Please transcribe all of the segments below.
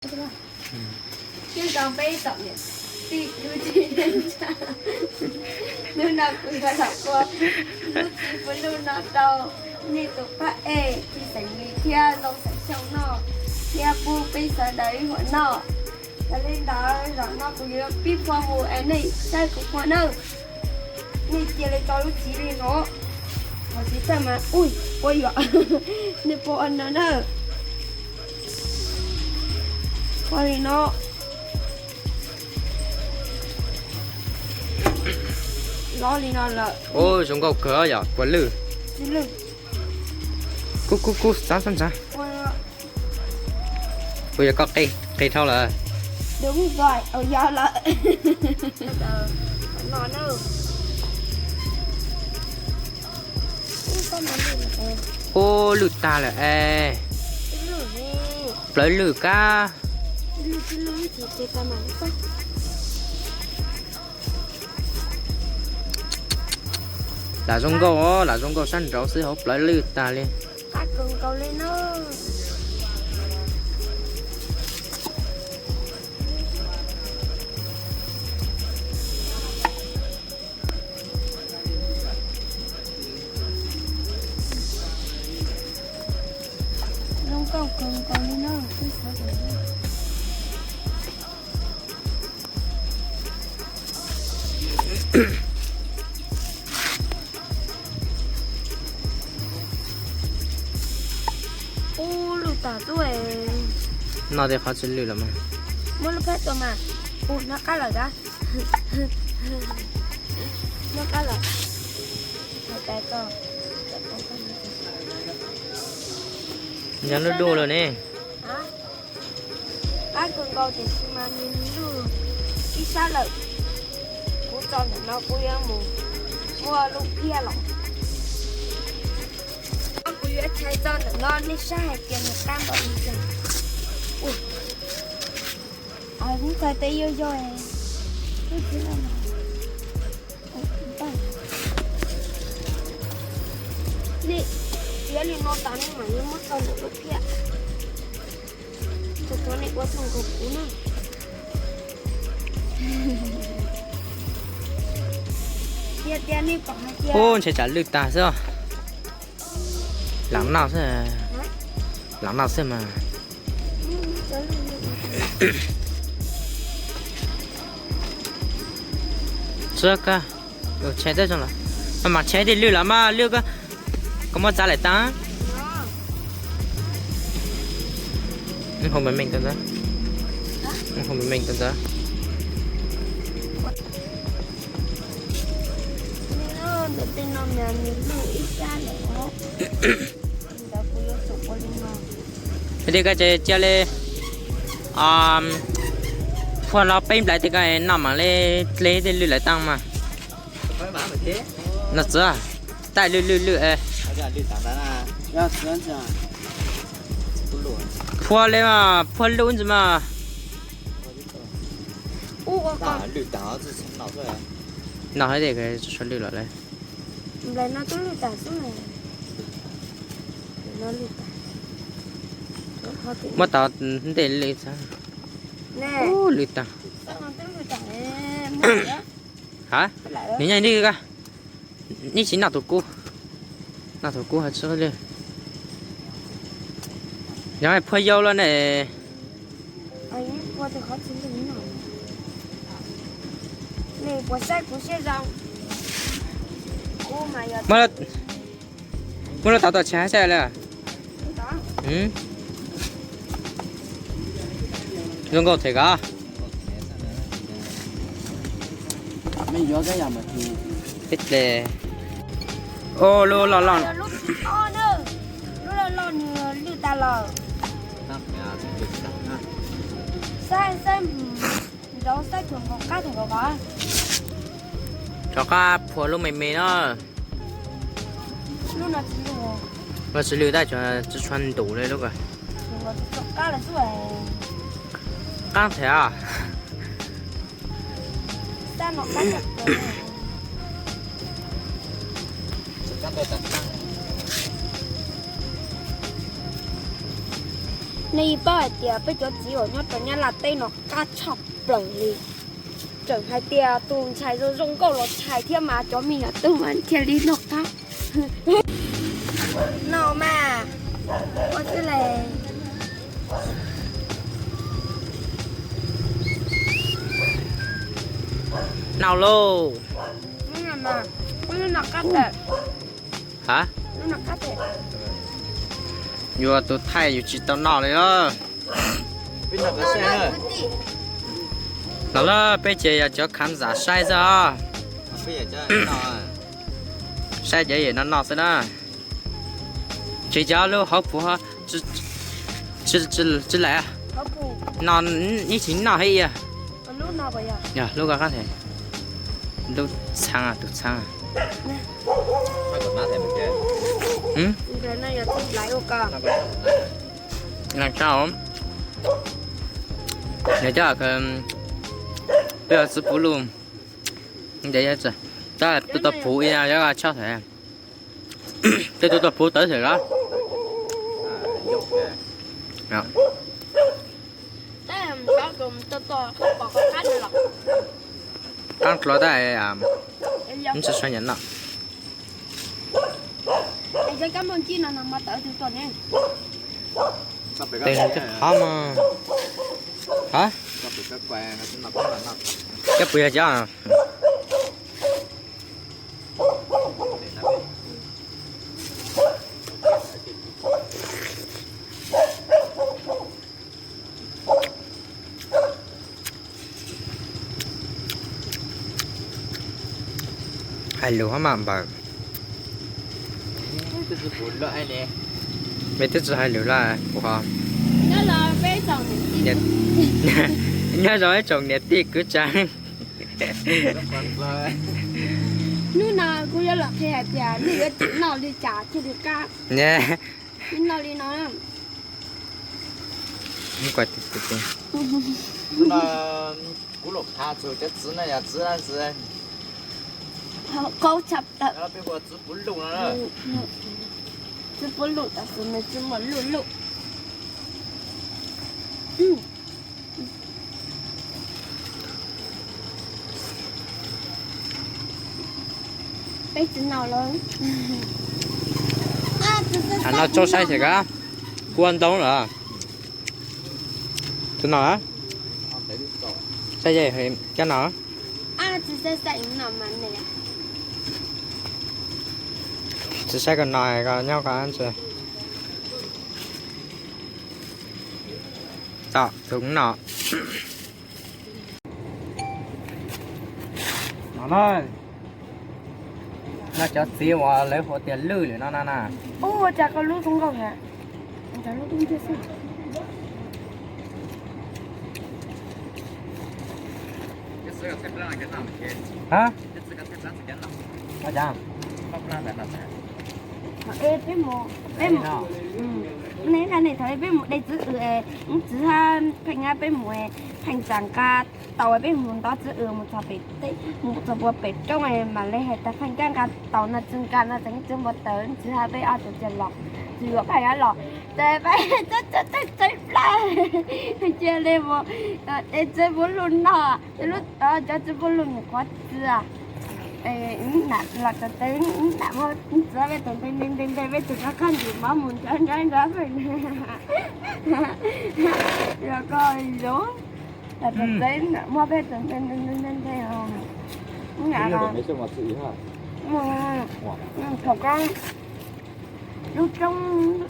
Nyob zoo peb tsoom niam tij kwv tij neej tsa, hnub no kuv yuav los ua lub txiv pw lug no rau nej tus phab ej Txiv Xeem Lis thiab Zoo Xeem Xyooj noj, thiab pub peb sawv daws ib huam noj. Yog li ntawd zaum no kuv yuav pib phua mus es nej saib kuv phua nawb. Nej cia li tso lub txiv li no. Qhov txiv tawj mas, ui, pua yuam. Nej pua ua no na. Pua li no. Lov li no lawm. Ua zoo nkauj kawg yom, puav lwj. Kub kub kub, txav txav txav. Ua, puas yog koj qe, qe dhau lawm? Đúng rồi, ua yog lawm. No na. Ub, lwj tag lawm es. Plawv lwj kab. Lam zoo nkauj, lam zoo nkauj sab nraud xwb hauv plawv lwj tag li. Zoo nkauj kawg nkaus li no. Ub, lwj tag tuaj. No tej qhov tsis lwj los mas. Muab lub phab tua mas. Ub, noj qab lawm kab. Noj qab lawm. Yog lub duj lawm ne. Qab kawg nkaus tiam sis mas nws lwj ib sab lawm. Kuv tso ntawm no kuv yuav mus muaj lub phiaj los. Kuv yuav tshais tso ntawm no nej saib hais tias nws qab npaum li cas. Kuv txhais tes yog yog. Nej piav li no tas nej mam li muab tso ntawm lub phiaj. Tus qhov nej ua txog nkaus kuv na. Tias tias nej pom hais tias. Ub, ntshe tsam lwj tag xwb. Lam noj xwb. Lam noj xwb mas. Txawj kawg. Tshais txawj zoo lawm. Mas mas tshais tej lwj los mas lwj koj, koj muab txav lawm tag. Hau me me tau ntawd. Hau me me tau ntawd. Tej koj cia li phua los peb nplais tej koj noj mam li dle tej lwj lawm tag mas. No txawj, taij lwj lwj lwj. Phua li mas phua lub ntsis mas. No hais tias tshuav lwj los lawm. Muab tau ntej lwj tag. Ub, lwj tag. Ha? Nws nyob ntawm koj. Neb tsis noj tus kub, noj tus kub ho tsis lwj. Yog phua yau los ne. Muab lub tau tau tshais saib lawm. Zoo nkauj thiab koj. Peb tes. Ub, lub loj loj. Lub loj loj nws lwj tas lawm. Saib saib nraud saib tsuas nkaus qab tsuas nkaus qab. Rov qab phua lub me me no. Lub tsis lwj tab tsuas tshuav ntus li lub ko. Qab thiab. Nej paub hais tias peb cov txiv uas nyob rau Nyab Laj teb no qab tshaj plaws li. Tseem hais tias tus ntxhais zoo zoo nkauj los ntxhais thiab mas cov me nyuam tub mas thiaj li noj qab. No mas, ua tsi le. Noj lauj. Ha? Yuav tus thaij yus tsis tau noj li os. Los lawm, peb ces yog cov kham zam saib xwb os. Saib cov yam no noj xwb na. Tsis cov lub hauv pus, tsis laim, no ib tsis noj thiab. Yog lub ko qab, lub txhaab, tus txhaab. Yog cov, peb txiv puv luj, tab tus tau puv ib yam yog tshaj thaum, tej tus tau puv tawv xwb los. Qaab dlua tab, tsis sawv nyiam noj. Tes nws twb qhov mas. Ha? Koj puas yog cov? Hais lus hab mam npawg. Mej twb tsis hais lus lawm kuv ho. Nyob zoo ib tsoom niam tij kwv tij. Hnub no kuv yuav los qhia hais tias nej yuav tsum noj li cas thiaj li qab. Noj li no. Kuv los qha txug cov txiv no yog txiv dab tsi? Qaub tshaj plaws. Txiv puv luj no. Txiv puv luj, tam sim no txiv muaj luj luj. Peb tsis noj lawm. Noj tsob saib xyem kab, kua ntoo lawm. Tsis noj, saib cab no. Tsis saib koj no, koj nyob koj ntsis. Tom tus no. No na, no cov txiv uas lawv hu tias lwj lwm no na na. Ua cas koj lub zoo nkauj thiab. Cov lub dub nciab xwb. Ha? Ua cas? Peb mus, peb mus, ne ne thaum peb mus de txiv wb, wb txiv hab pheej hab peb mus, pheej tsa nqa tau peb mus ntov txiv wb mus txog pem teb, mus txog puag pem roob mam li hais tias pheej kab nqa tau no tsis nqa no ces txiv npua taws txiv hab peb ob tug cia los, txiv yuav pheej hab los, ces peb txawb txawb txawb plab, cia li mus de txiv puv luj noj, cov txiv puv luj nws qhuav txias. Nam los txog tes nam muab txiv peb tus nte nte nte nte peb tus rov qab ntim mov mus nrov nrov nrov pem. Los koj zoo, los txog tes muab peb tus nte nte nte nte nte. Thaum koj lub roob,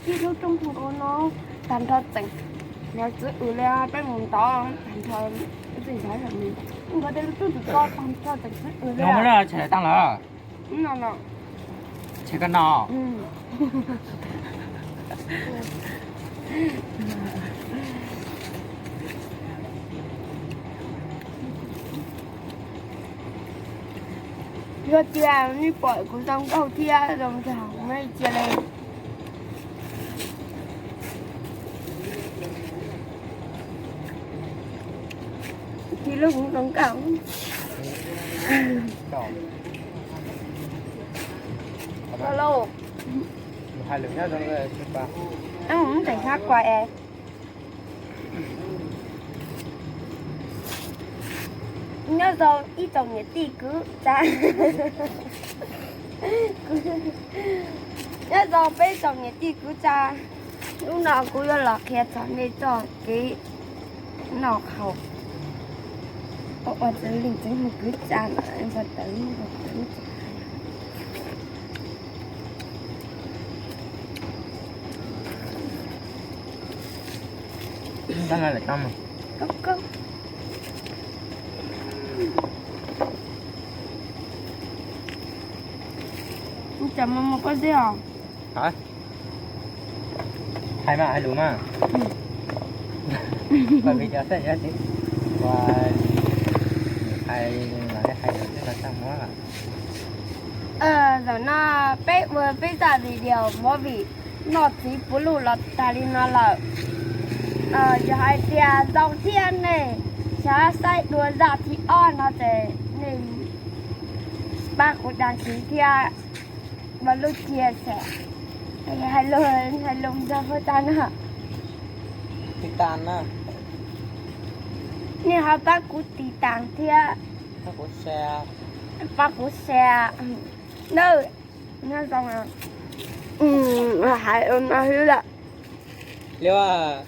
ib lub roob nkaus no tag nrho tseem, nws txiv wb li peb mus ntov tag nrho, tsis ntov, nkaus tej lub roob tus ko tag nrho tseem txiv wb li. Tshais koj no. Yog tias nej pom kuv zoo nkauj thiab zoo nraug, nej cia li, cia li kuv zoo nkauj. Alo. Mus teem sab kuas es. Nyob zoo ib tsoom niam tij kwv tij. Nyob zoo peb tsoom niam tij kwv tij. Hnub no kuv yuav los qhia txog nej txoj kev noj qhauv. Ua txawv leej txawv mus kwv tij no, txawv. Cov mos mos koj twb os. Hais mas, hais lus mas. Ua video xwb, ua hais, hais lus xwb los txaj muab. Zaum no peb ua peb zaj video movie noj txiv puv luj los tag li no lawm. Yog hais tias zoo thiab nej xav saib dua zaj thib ob no ces nej pab kuv đăng ký thiab ua lub chia sẻ. Hais lus, hais lus nrog huab tais no. Tiv tas na. Nej ho pab kuv tiv tas thiab. Pab kuv share. Pab kuv share. Nawb, nyob zoo. Hais ua no xwb lawm. Liab,